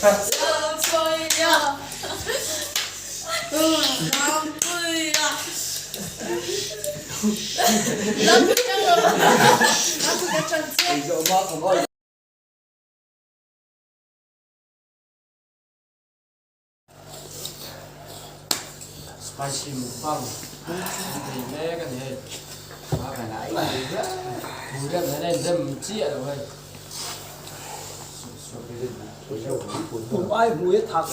Rampuia Rampuia Rampuia Spicy mukbang an thei mek a ni hei. Thu rem hian a inrem chiah lo hei. Kum ai hmui a thak.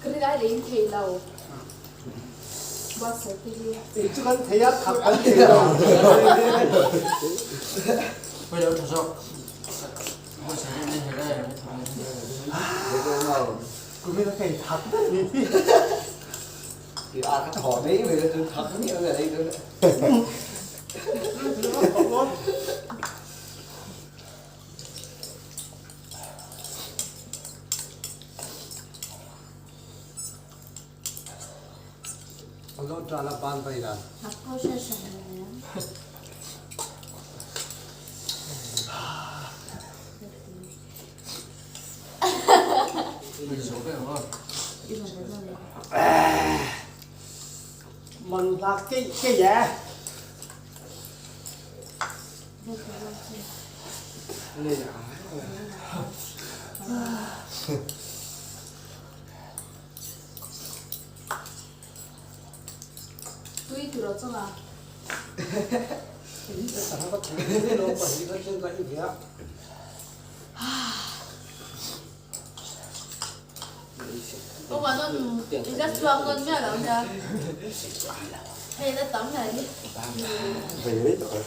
Ka rin ai leiin thei lo. Buatsaih te hi. Ei chu kan thei a, khak kan thei lo. Pawih lo tha zawk. Buatsaih te hi hei lai ang tha mai. Kumin a kei thak daih ni. Thì a ka thaw mai mai la chu thak miah miah lei chu. Man hlak keih keih eh. Tui tiro chunga. Ông bảo con rất chuang con mẹ lắm nha. Hay là tắm này đi. Về rồi.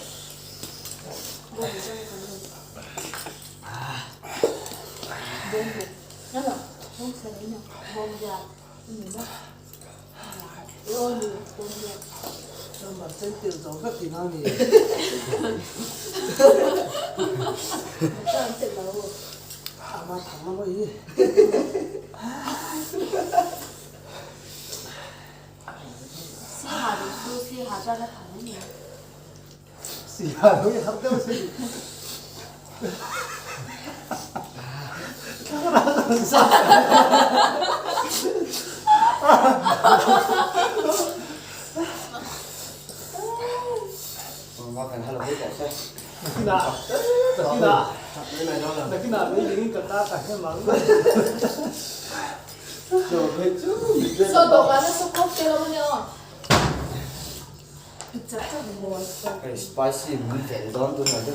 Spicy min tel dawn tun ah chu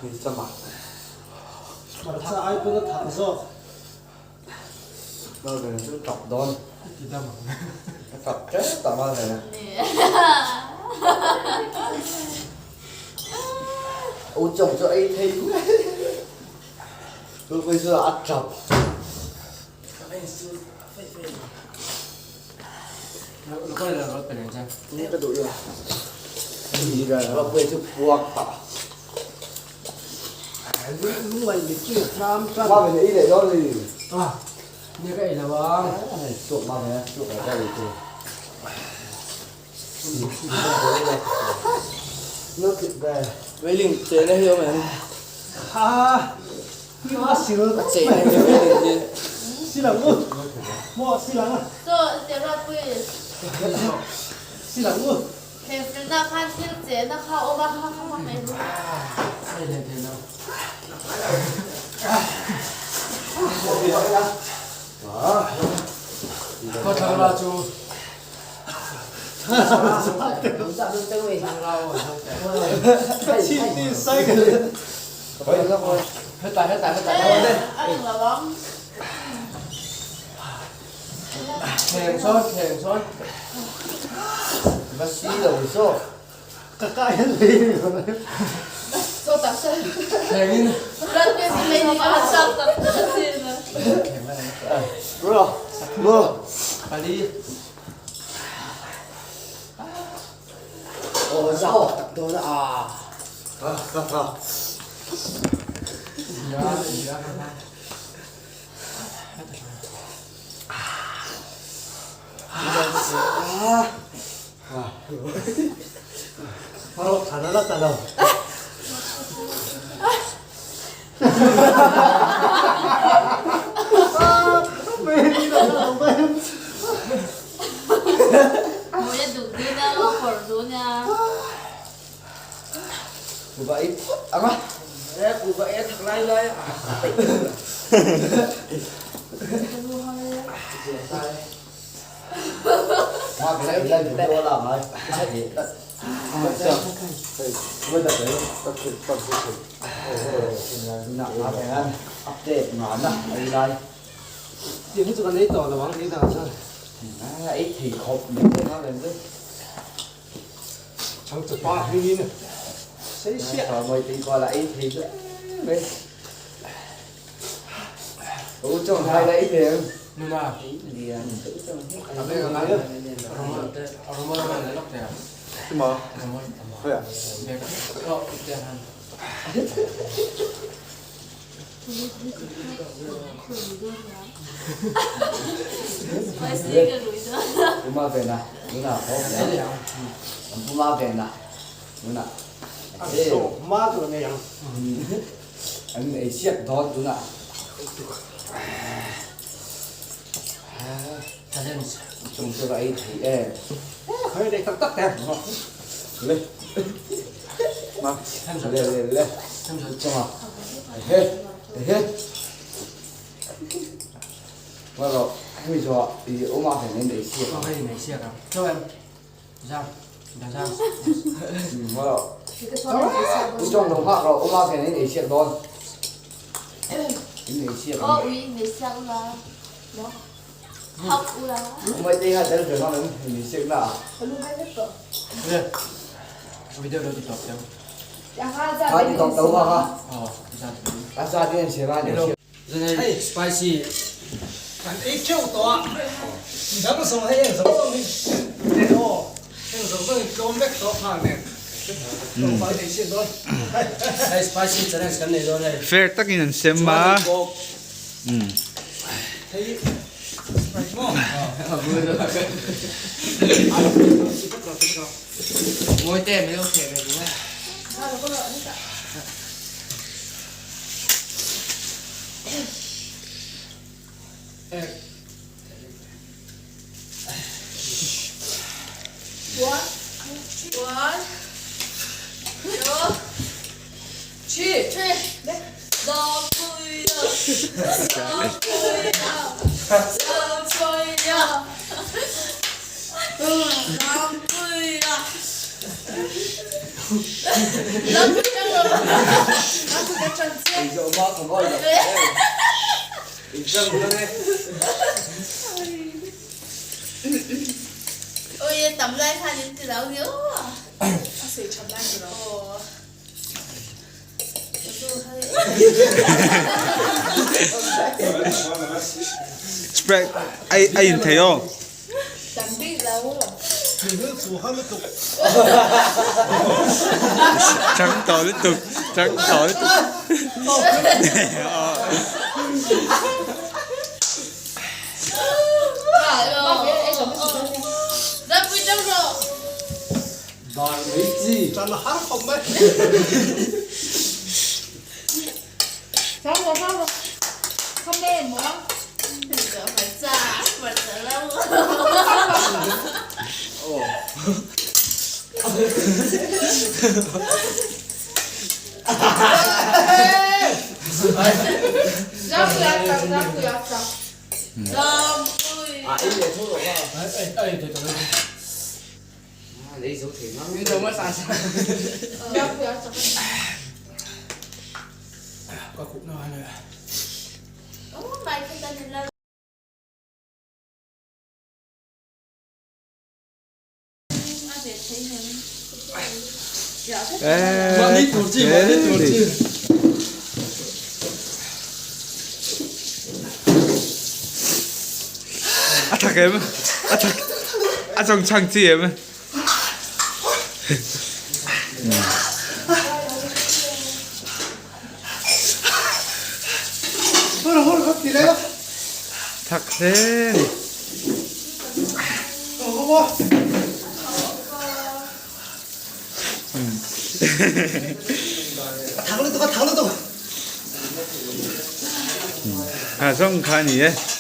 min cham a. Hmarcha ai pawn a thak zawk. Nau ve chu tap dawn. A tap tep tap a ve. U chawng chu ei thei mai. Tu pawh chu a tap. Thana la ta lo. Kuva ei phawt ang a. E kuva ei a thak lai lai a. Tiang hi chu kan ei tawh lo ang tih dan chuan. Changtupa hmingin sei siah. Nuna. Ma tur nei ang. An ei siak dawn tunah. Challenge. Chung chu ka ei thei em. Khoi dei tak tak te. Le. Ma. Le le le. Chunga. He. He. Ma ro. Hemi chu i oma hian in ei siak. Hei nei siak ang. Chaw em. Zam. Zam. Ma ro. U chong lo hak ro oma hian in ei siak dawn. In ei siak ang. Ui nei siak la. Hak u la. Mai te ha tel ve ma em ei siak na. Le. Video lo ti top chang. Kha ti top tau ha ha. Oh, zam. A sa ti an se ma ni. Zan spicy. Kan ei teuh tawh a, dang zawng hei eng zawng zawng hi aw eng zawng zawng hi tlawm vek tawh nghal nen tlawmpai ei siak dawn. Hei spicy challenge kan nei dawn hei. Fair takin an sem a. Hei sprite maw? Mawi te mai lo theh ve duh a. One, one, two, three, three. Ôi tắm lại khan đến từ đâu nhớ à? Ồ. Spread ai ai in thei aw. Trắng tỏ liên tục, trắng tỏ liên tục. Chan har khawp mai. Có cục nó này. Mani turchi, mani turchi. A thak em? A thak. A chong chang chi em? Hur hur khawp ti lai a. Thak hle ni. Aw. A thak lutuk a thak lutuk. Kha zawng kha a ni e.